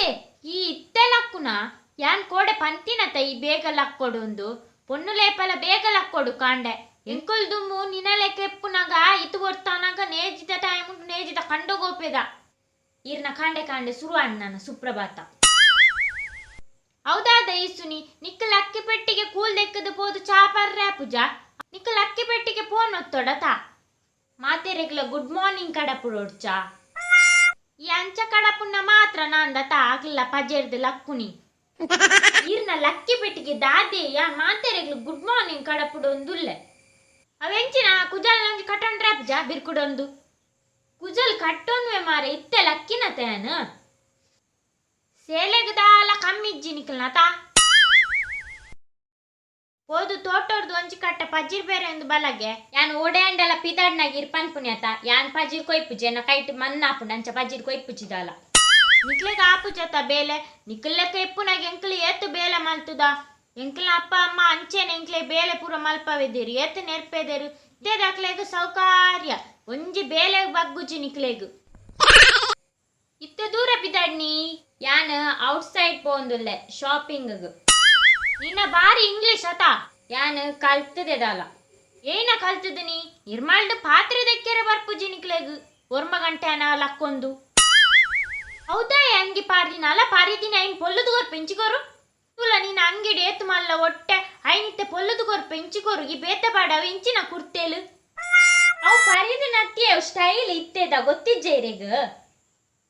ಅತ್ತೆ ಈ ಇತ್ತೆ ಲಕ್ಕುನ ಯಾನ್ ಕೋಡೆ ಪಂತಿನತ ಈ ಬೇಗ ಲಕ್ಕೊಡುಂದು ಪೊಣ್ಣು ಲೇಪಲ ಬೇಗ ಲಕ್ಕೊಡು ಕಾಂಡೆ ಎಂಕುಲ್ ದುಮ್ಮು ನಿನಲೆಕ್ಕ ಎಪ್ಪುನಗ ಇತು ಒರ್ತಾನಾಗ ನೇಜಿದ ಟೈಮ್ ಉಂಟು ನೇಜಿದ ಕಂಡಗೋಪೆದ ಈರ್ನ ಕಾಂಡೆ ಕಾಂಡೆ ಸುರು ಅಣ್ಣನ ಸುಪ್ರಭಾತ. ಹೌದಾದ ಈಸುನಿ ನಿಕ್ಕ ಲಕ್ಕಿ ಪೆಟ್ಟಿಗೆ ಕೂಲ್ ದೆಕ್ಕದ ಪೋದು ಚಾಪರ್ರೆ ಪೂಜಾ ನಿಕ್ಕ ಲಕ್ಕಿ ಪೆಟ್ಟಿಗೆ ಫೋನ್ ಒತ್ತೊಡತ ಮಾತೆರೆಗ್ಲ ಗುಡ್ ಮಾರ್ನಿಂಗ್ ಕಡಪುಡೋಡ್ಚ ಈ ಅಂಚ ಕಡಪುಣ್ಣ ಮಾತ್ರ ನಾಂದತ ಆಗ್ಲಿಲ್ಲ ಪಜೆರ್ದು ಲಕ್ಕುನಿ ಈರ್ನ ಲಕ್ಕಿ ಪೆಟ್ಟಿಗೆ ದಾದೆ ಯಾ ಮಾತೆರೆಗ್ಲ ಗುಡ್ ಮಾರ್ನಿಂಗ್ ಕಡಪುಡೊಂದುಲ್ಲೆ ಅವೆಂಚಿನ ಕುಜಲ್ ನಂಜಿ ಕಟೊಂಡ್ರೆ ಪೂಜಾ ಬಿರ್ಕುಡೊಂದು ಕುಜಲ್ ಕಟ್ಟೊನ್ವೆ ಮಾರೆ ಇತ್ತೆ ಲಕ್ಕಿನ ತೇನ ಸೇಲೆಗ್ ದಾಲ ಕಮ್ಮಿಜ್ಜಿ ನಿಕಲ್ನತ ಪೋದು ತೋಟೋರ್ದು ಒಂಜಿ ಕಟ್ಟ ಪಜಿರ್ ಬೇರೆ ಒಂದು ಬಲಗೆ ಯಾನ್ ಓಡೇಂಡಲ ಪಿದಾಡ್ನಾಗ ಇರ್ಪನ್ ಪುಣ್ಯತ ಯಾನ್ ಪಜಿರ್ ಕೊಯ್ಪುಜಿ ಎನ್ನ ಕೈಟ್ ಮಣ್ಣಾಪುಂಡು ಅಂಚ ಪಜಿರ್ ಕೊಯ್ಪುಜಿದಾಲ ನಿಕ್ಲೆಗ್ ಆಪುಜತ ಬೇಲೆ ನಿಕ್ಲೆಕ್ಕ ಎಪ್ಪುನಾಗ ಎಂಕ್ಲು ಏತ್ ಬೇಲೆ ಮಲ್ತುದ ಎಂಕ್ಲ ಅಪ್ಪ ಅಮ್ಮ ಅಂಚೆನೆ ಎಂಕ್ಲೆ ಬೇಲೆ ಪೂರ ಮಲ್ಪವೆದಿರು ಏತ್ ನೆರ್ಪೆದೆರು ಇತ್ತೇದಾಕ್ಲೆಗ್ ಸೌಕಾರ್ಯ ಒಂಜಿ ಬೇಲೆ ಬಗ್ಗುಜಿ ನಿಕ್ಲೆಗ್ ಇತ್ತೆ ದೂರ ಪಿದಾಡ್ನಿ ಯಾನ್ ಔಟ್ ಸೈಡ್ ಪೋಂದುಲ್ಲೆ ಶಾಪಿಂಗ್ ನಿನ್ನ ಬಾರಿ ಇಂಗ್ಲಿಷ್ ಅತ ಯಾನ್ ಕಲ್ತದೆದಾಲ ಏನ ಕಲ್ತದ ನೀ ನಿರ್ಮಾಲ್ಡ್ ಪಾತ್ರೆ ದೆಕ್ಕೆರೆ ಬರ್ಪುಜಿ ನಿಕ್ಲೆಗ್ ಒರ್ಮ ಗಂಟೆ ಅನ ಲಕ್ಕೊಂದು ಹೌದಾ ಅಂಗಿ ಪಾರ್ದಿನ ಅಲ್ಲ ಪಾರಿದಿನ ಐನ್ ಪೊಲ್ಲುದು ಕೊರ್ ಪೆಂಚಿಕೊರು ತುಲ ನೀನ್ ಅಂಗಿಡ್ ಏತ್ ಮಲ್ಲ ಒಟ್ಟೆ ಐನಿತ್ತೆ ಪೊಲ್ಲುದು ಕೊರ್ ಪೆಂಚಿಕೊರು ಈ ಬೇತೆ ಪಾಡವ ಇಂಚಿನ ಕುರ್ತೆಲು ಅವು ಪರಿದಿನ ಅತ್ತಿ ಅವು ಸ್ಟೈಲ್ ಇತ್ತೆದ ಗೊತ್ತಿಜ್ಜೆ ಇರೆಗ್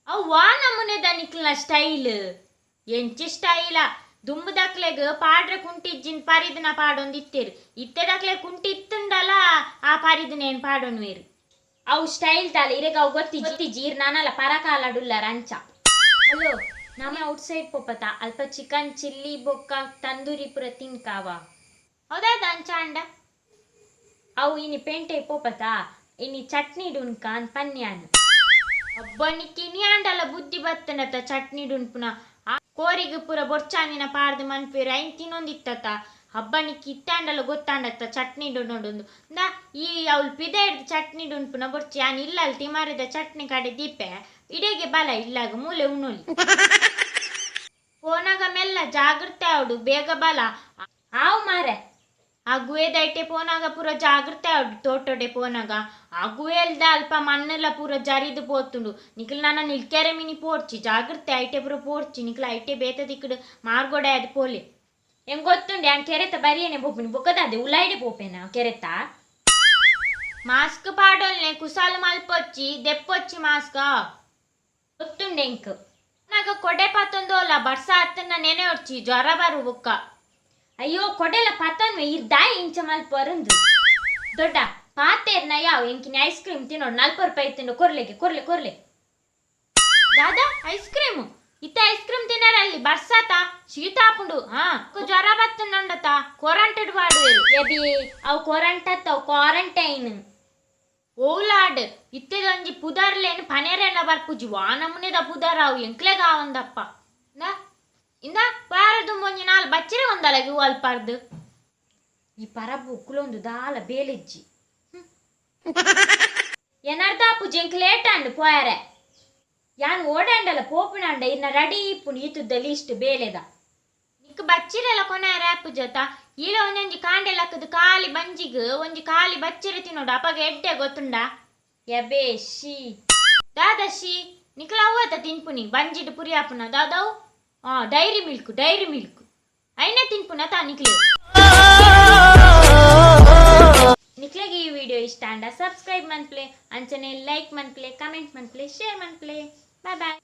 ಅವು ವಾ ನಮೂನೆದ ನಿಕ್ಲ್ನ ಸ್ಟೈಲ್ ಎಂಚಿ ಸ್ಟೈಲ ದುಂಬುದಕ್ಲೆಗ್ ಪಾಡ್ರೆ ಕುಂಟಿಜ್ಜಿನ್ ಪರಿದಿನ ಪಾಡೊಂದು ಇತ್ತೇರು ಇತ್ತೆದಕ್ಲೆ ಕುಂಟಿ ಇತ್ತುಂಡಲ ಆ ಪರಿದಿನ ಏನ್ ಪಾಡೊನ್ವೇರು ಅವು ಸ್ಟೈಲ್ ತಾಲ ಇರೆಗ್ ಅವು ಗೊತ್ತಿಜ್ಜಿ ಇರ್ ನಾನಲ್ಲ ಪರಕಾಲಡುಲ್ಲರ ಅಂಚ. ಹಲೋ ನಮ್ಮ ಔಟ್ ಸೈಡ್ ಪೋಪತ ಅಲ್ಪ ಚಿಕನ್ ಚಿಲ್ಲಿ ಬೊಕ್ಕ ತಂದೂರಿ ಪೂರ ತಿನ್ಕಾವ ಹೌದಾದ ಅಂಚ ಅಂಡ ಅವು ಇನಿ ಪೇಂಟೆ ಪೋಪತ ಇನಿ ಚಟ್ನಿ ಡುನ್ಕ ಅಂದ್ ಪನ್ಯಾನ್ ಅಬ್ಬನಿಕ್ ಇನಿ ಆಂಡಲ ಬುದ್ಧಿ ಬತ್ತನತ ಚಟ್ನಿ ಡುನ್ಪುನ ಕೋರಿಗ್ ಪೂರ ಬೊರ್ಚಾಂದಿನ ಪಾಡ್ದು ಮನ್ಪೇರು ಐನ್ ತಿನ್ನೊಂದಿತ್ತತ ಹಬ್ಬನಿಕ್ ಇತ್ತಾಂಡಲ ಗೊತ್ತಾಂಡತ್ತ ಚಟ್ನಿ ಡುನೊಡುಂದು ನಾ ಈ ಅವ್ಲು ಪಿದೆಡ್ದು ಚಟ್ನಿ ಡುನ್ಪುನ ಬೊರ್ಚಿ ಯಾನ್ ಇಲ್ಲಲ್ ತಿಮಾರಿದ ಚಟ್ನಿ ಕಡೆ ದೀಪೆ ಇಡೆಗೆ ಬಲ ಇಲ್ಲಾಗ ಮೂಲೆ ಉಣೋಲಿ ಪೋನಾಗ ಮೆಲ್ಲ ಜಾಗೃತೆ ಆವಡು ಬೇಗ ಬಲ ಆವು ಮಾರೆ ಆ ಗುವೇದೈಟೆ ಪೋನಾಗ ಪೂರ ಜಾಗೃತೆ ಆವಡು ತೋಟೋಡೆ ಪೋನಾಗ ಆ ಗುವೇಲ್ದ ಅಲ್ಪ ಮಣ್ಣೆಲ್ಲ ಪೂರ ಜರಿದು ಪೋತುಂಡು ನಿಕ್ಲ ನಾನ ನಿಲ್ಕೆರೆ ಮಿನಿ ಪೋರ್ಚಿ ಜಾಗೃತೆ ಐಟೆ ಪೂರ ಪೋರ್ಚಿ ನಿಕ್ಲ ಐಟೆ ಬೇತ ದಿಕ್ಕಡು ಮಾರ್ಗೋಡೆ ಅದು ಪೋಲೆ ಎಂಗ್ ಗೊತ್ತುಂಡೆ ಯಾನ್ ಕೆರೆತ ಬರಿಯೇನೆ ಪೋಪಿನಿ ಬೊಕ್ಕದಾದೆ ಉಲಾಯ್ಡೆ ಪೋಪೇನ ಕೆರೆತ ಮಾಸ್ಕ್ ಪಾಡೊಲ್ನೆ ಕುಸಾಲು ಮಲ್ಪೊಚ್ಚಿ ದೆಪ್ಪೊಚ್ಚಿ ಮಾಸ್ಕ ಗೊತ್ತುಂಡೆ ಎಂಕ್ ನಾಗ ಕೊಡೆ ಪತ್ತೊಂದೋಲ ಬರ್ಸ ಅತ್ತನ್ನ ನೆನೆ ಒಡ್ಚಿ ಜ್ವರ ಬರು ಬೊಕ್ಕ ಅಯ್ಯೋ ಕೊಡೆಲ ಪತ್ತನ್ವೆ ಇರ್ ದಾಯಿ ಇಂಚ ಮಲ್ಪರಂದು ದೊಡ್ಡ ಪಾತೇರ್ನ ಯಾವ ಎಂಕಿನ ಐಸ್ ಕ್ರೀಮ್ ತಿನ್ನೋಡು 40 ರೂಪಾಯಿ ತಿನ್ನು ಕೊರ್ಲೆಗೆ ಕೊರ್ಲೆ ಕೊರ್ಲೆ ದಾದಾ ಐಸ್ ಕ್ರೀಮ್ ಇತ್ತ ಐಸ್ ಕ್ರೀಮ್ ತಿನ್ನರ ಅಲ್ಲಿ ಬರ್ಸಾತ ಶೀತ ಆಪುಂಡು ಹಾ ಜ್ವರ ಬತ್ತುಂಡತ ಕೊರಂಟೆಡ್ ಪಾಡುವೆರು ಎಬಿ ಅವು ಕೊರಂಟತ್ ಅವು ಕ್ವಾರಂಟೈನ್ ಓಲಾಡ್ ಇತ್ತೆದೊಂಜಿ ಪುದರ್ಲೇನು ಪನೇರೆನ ಬರ್ಪುಜಿ ವಾನಮುನೆದ ಪುದರ್ ಅವು ಎಂಕ್ಲೆಗ ಆವಂದಪ್ಪ ನಾ ಇಂದ ಪಾರದು ಒಂಜಿ ನಾಲ್ ಬಚ್ಚಿರೆ ಒಂದಲಗಿ ಅಲ್ಪಾರ್ದು ಈ ಪರಬು ಕುಲೊಂದು ದಾಲ ಬೇಲೆಜ್ಜಿ ಏನರ್ಧ ಪೂಜೆ ಎಂಕ್ ಲೇಟ್ ಅಂಡ್ ಪೋಯಾರೆ ಯಾನ್ ಓಡಾಂಡಲ ಪೋಪುನಾಂಡ ಇನ್ನ ರೆಡಿ ಇಪ್ಪುನು ಈತುದ್ದ ಲಿಸ್ಟ್ ಬೇಲೆದ ನಿಕ್ ಬಚ್ಚಿರೆಲ ಕೊನಾರ ಪೂಜತ ಈಲ ಒಂಜೊಂಜಿ ಕಾಂಡೆ ಲಕ್ಕದು ಖಾಲಿ ಬಂಜಿಗ್ ಒಂಜಿ ಖಾಲಿ ಬಚ್ಚಿರೆ ತಿನ್ನೋಡು ಅಪಗ ಎಡ್ಡೆ ಗೊತ್ತುಂಡ ಎಬೆ she ದಾದಾ she ನಿಕ್ಲ ಅವ್ವತ ತಿನ್ಪುನಿ ಬಂಜಿಡ್ ಪುರಿ ಆಪುನ ದಾದಾವು ಡೈರಿ ಮಿಲ್ಕ್ ಡೈರಿ ಮಿಲ್ಕ್ ಐನ ತಿನ್ಪುನ ತಾ ನಿಕ್ಲೆ ನಿಕ್ಲೆಗೆ ಈ ವಿಡಿಯೋ ಇಷ್ಟ ಅಂಡ ಸಬ್ಸ್ಕ್ರೈಬ್ ಮನ್ಪ್ಲೆ ಅಂಚನೆ ಲೈಕ್ ಮನ್ಪ್ಲೆ ಕಮೆಂಟ್ ಮನ್ಪ್ಲೆ ಶೇರ್ ಮನ್ಪ್ಲೆ. Bye boy.